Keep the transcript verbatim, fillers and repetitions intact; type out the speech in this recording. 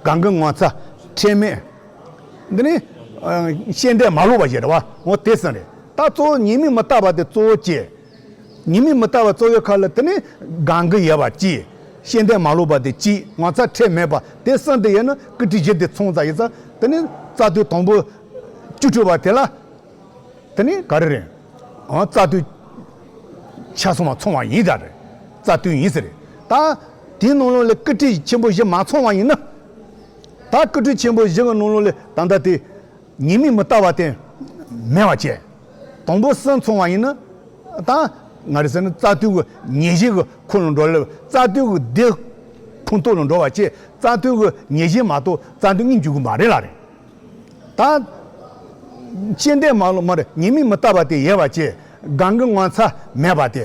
གང་གི་ངོ་ཚ་ཁྲེལ་མེད། འདི་ནི་ཨ་ཤེས་འདོད་མ་ལོག་པ་ཞིག་རེད་བ། འོ་དེ་ཙམ་རེད། ད་གཙོ་བོ་ཉེས་དམིགས་མི་བརྟག་པ་དེ་གཙོ་བོ་བྱས། ཉེས་དམིགས་མི་བརྟག་པ་གཙོ་བོའི་ཁ་ལ་དེ་ནི་གང་གི་ཡོད་པ་གཅིག་ཤེས་འདོད་མ་ལོག་པ་དེ་གཅིག་ངོ་ཚ་ཁྲེལ་མེད་པ་དེ་གསུམ་དེ་ཡོད་ན་སྐུལ་ཁྲིད་བཞི་དེ་ཚང་ཙང་ཡིན་ཙང་། དེ་ནི་རྩ་དོན་དང་པོ་བཅུ་དྲུག་པ་དེ་ལ། དེ་ནི་ག་རེ་རེད། ཨང་རྩ་དོན་ཆ་ཚང་བ་ཚང་བ་ཡིན་ད་རེད། རྩ་དོན་ཡིན་ཟེར་རེད། ད་དེའི་ནང་ལོགས་ལ་སྐུལ་ཁྲིད་ཆེན་པོ་བཞི་མ་ཚང་བ་ཡིན་ན། ད་སྐུལ་ཁྲིད་ཆེན་པོ་བཞི་གི་ནང་ལོགས་ལ་ད་ལྟ་དེ་ཉེས་དམིགས་མི་བརྟག་པ་དེ་མེད་པ་བྱས། དང་པོ་གསུམ་ཚང་བ་ཡིན་ན། ད་ང་རེ་ཟེར་ན་རྩ་དོན་གྱི་ཉེས་བྱས་ཀྱི་ཁོངས་ལ་འགྲོ་ལ། རྩ་དོན་གྱི་སྡེ་ཁོངས་གཏོགས་ལ་འགྲོ་བ་བྱས། རྩ་དོན་གྱི་ཉེས་བྱས་མ་གཏོགས་རྩ་དོན་གཉིས་འཇུག་གི་མ་རེད་ལ་རེད། ད་ཤེས་འདོད་མ་ལོག་མ་རེད། ཉེས་དམིགས་མི་བརྟག་པ་དེ་ཡོད་པ་བྱས། གང་གི་ངོ་ཚ་མེད་པ་དེ།